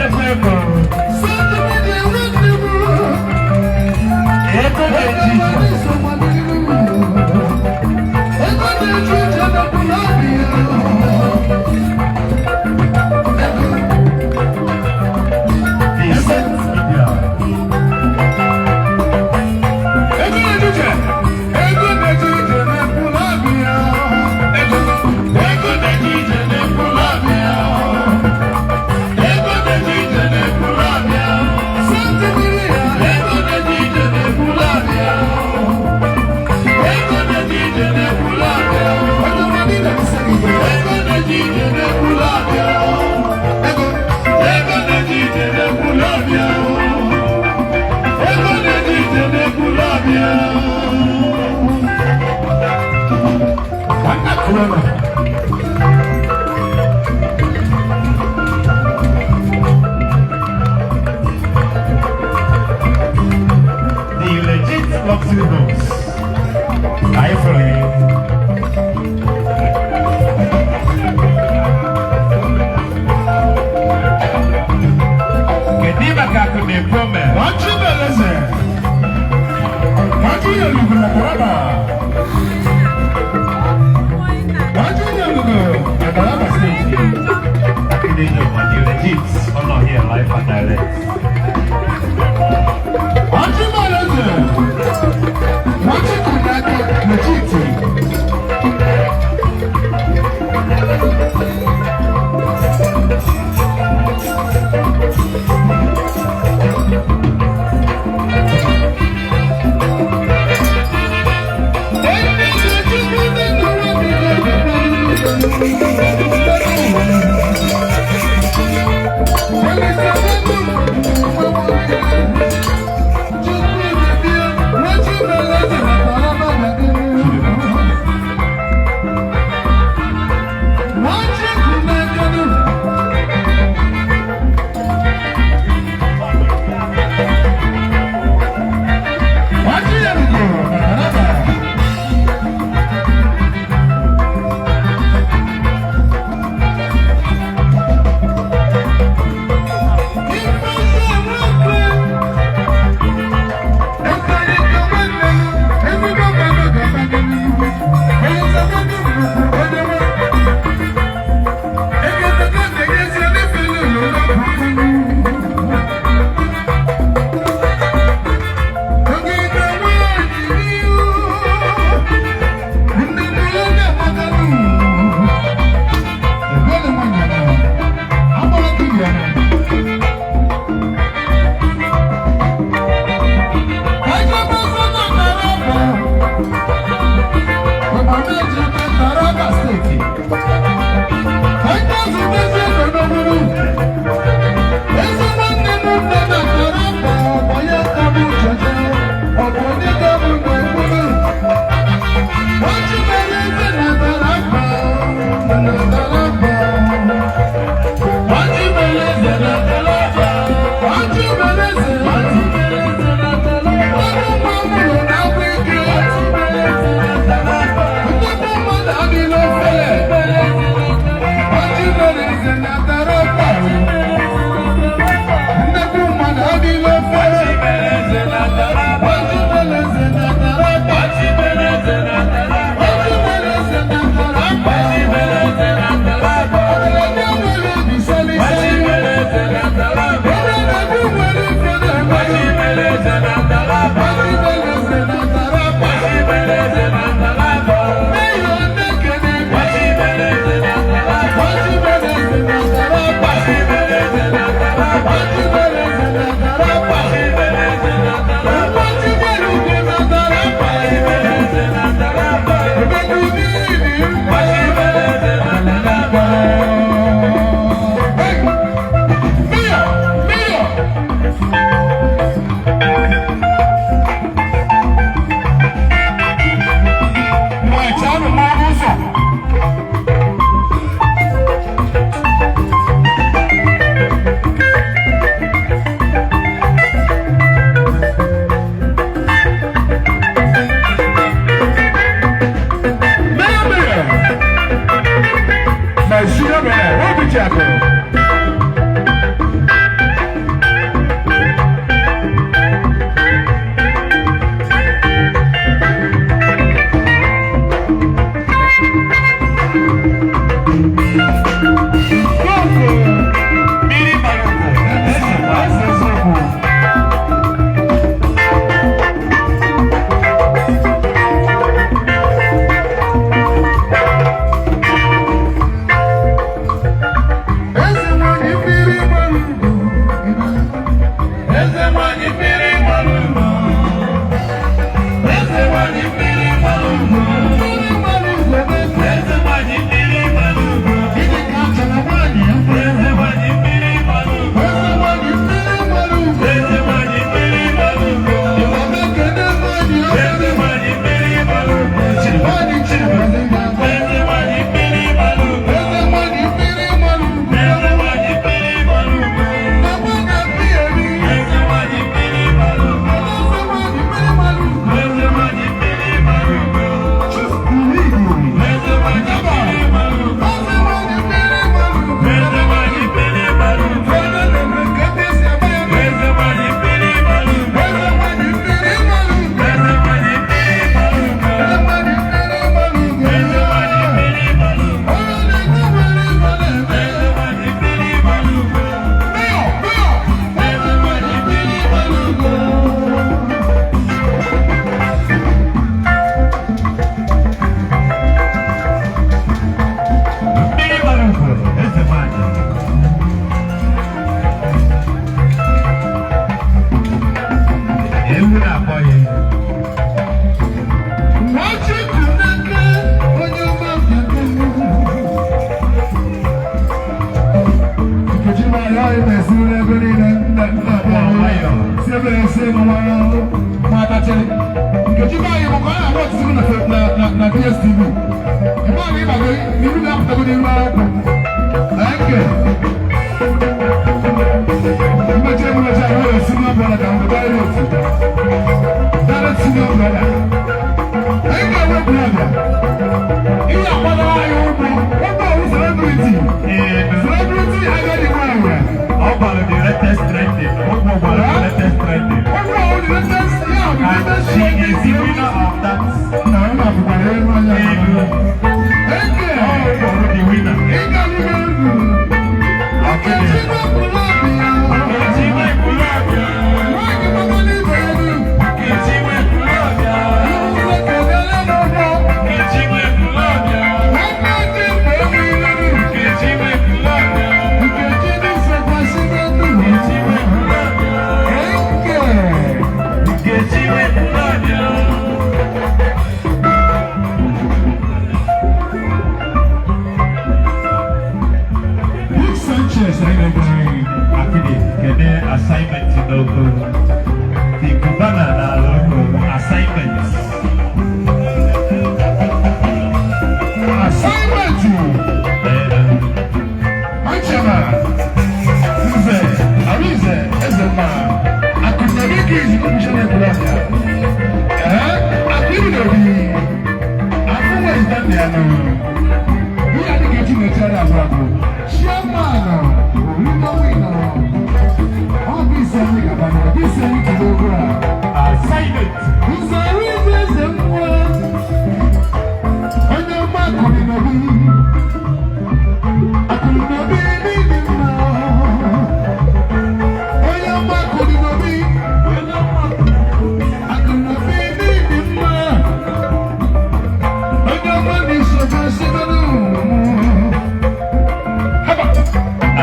Nnekwu ego. Ego na-eje ije. Ego na-eje ije na-ekwulọbịa. The Saint Media. Ego na-eje ije, ego na-eje ije na-ekwulọbịa. Ego, ego na-eje ije na-ekwulọbịa. Ego na-eje ije na-ekwulọbịa. Sentimiri ya, ego na-eje ije na-ekwulọbịa. Ego na-eje ije na-ekwulọbịa. Ego na-eje ije na-ekwulọbịa. Ego, ego na-eje ije na-ekwulọbịa. Ego na-eje ije na-ekwulọbịa. Nwanna Corona. The legit luxury homes. Are you feeling? Kedu maka akụ na-ekwu ome? Nwachibeleze, Nwachinyolugo na Taraba. Nwachinyolugo na Taraba Steeti. Akụ na-enye ụwa, the legit. Ọ nọ here live and direct. Nwachibeleze, Nwachikunake Legit. anyị ọ na-esi n'ebe niile nna nna Nwayọ. Si ebe esi nwayọ nwatachịrị. Nkechi be anyị bụ ka ọ na-agba ọtụtụ na DSTV. Ebe ọ na-ịbago n'iru na-apụtago n'iru akwụkwọ. Thank you. Mmechi mmechi ahụ nwere senior brother ka mbụ direct. Direct senior brother. Anyị ga-enwe brother. Ihe akwadoro anyị ụgbọ. Ụgbọ ọwụ celebrity. Celebrity agadi nwanyị. Ọ gbara the latest trending. Ụgbọ gbara the latest trending. Ụgbọ ọwụ the latest, yeah, the And latest she is the trending. winner of that. Na ọ na-abụkwara elu anya. Thank you. Ọ gbara the winner. Ịga n'ihu egwu. Nkechi gbapụrụ obi ya. Nkechi wepụrụ ọbịa. Nwaanyị gbagoro ibe elu. Nkechi wepụrụ ọbịa. Iwu kelele n'ụgbọ. Nkechi wepụrụ ọbịa. Nwanne dị mgbe enweghị Nkechi wepụrụ ọbịa. Nkechi dị sokwasị n'elu. Nkechi wepụrụ ọbịa. Nke. Nkechi wepụrụ ọbịa. Big Sanchez anyị na-egoro. Akidi, kedu assignment n'oko? The Cubana na oko assignment. Assignment. Achama. Nze. Arize. Ezemma. Akụnabike izi kọmishọna ekwulọbịa. Ee, Akụnabike obi. Afụnwa izidandị ya nọ. Ihe adịghị echi na-echere agwụ agwụ. Chairman. Origowino. Ọ bụ isi anyị gaba na ọ bụ isi anyị jide okwu a. Assignment. Nze Arize eze mmụọ. Onye ọma akụnabike. Akụnabike n'ịdị mma. Onye ọma akụnabike. Akụnabike n'ịdị mma. Onye ọma na-esokwa site n'ụmụ. Haba.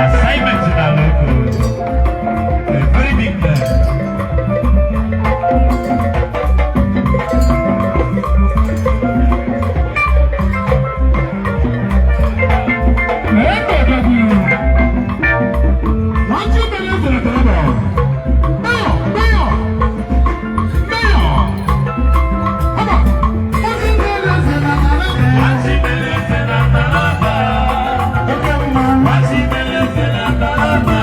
Assignment na loko. A very big man. Nwachi mere eze na Taraba. Nwachi mere eze na Taraba.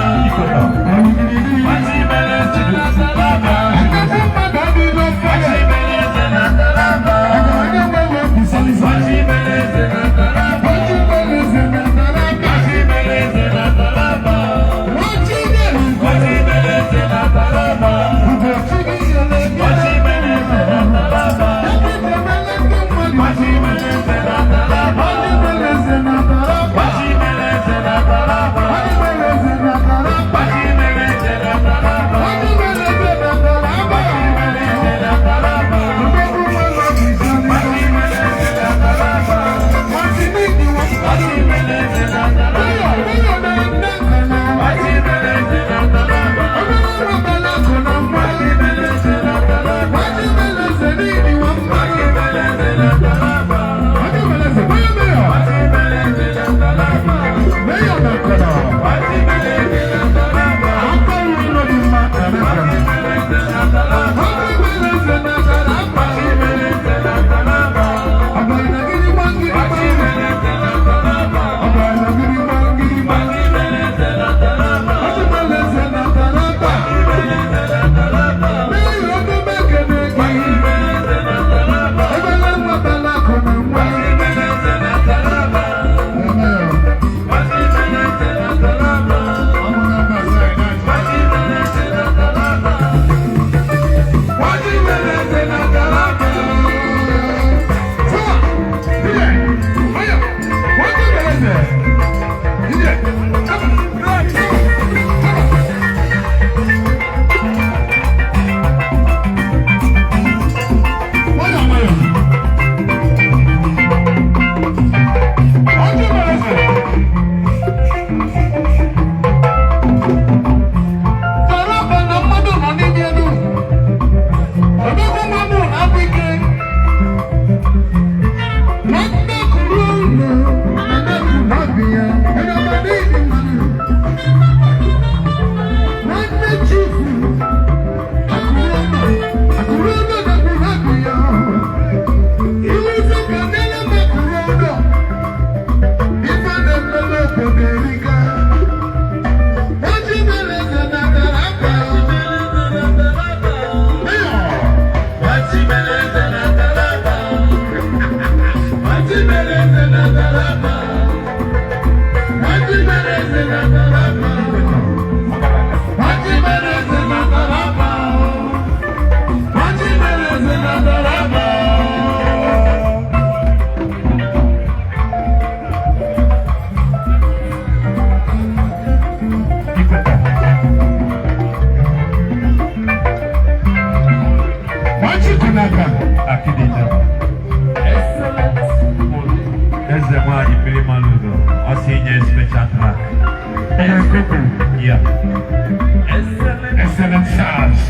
Nwachi mere eze na Taraba. Nwachi mere eze na Taraba. Nwachi mere eze na Taraba. Nwachi mere eze na Taraba. Nwachi Koko. Yeah. Excellent. Excellent SARS.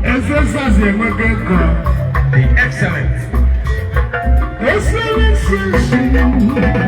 Excellent SARS enwego ego. The excellent. Excellent SARS.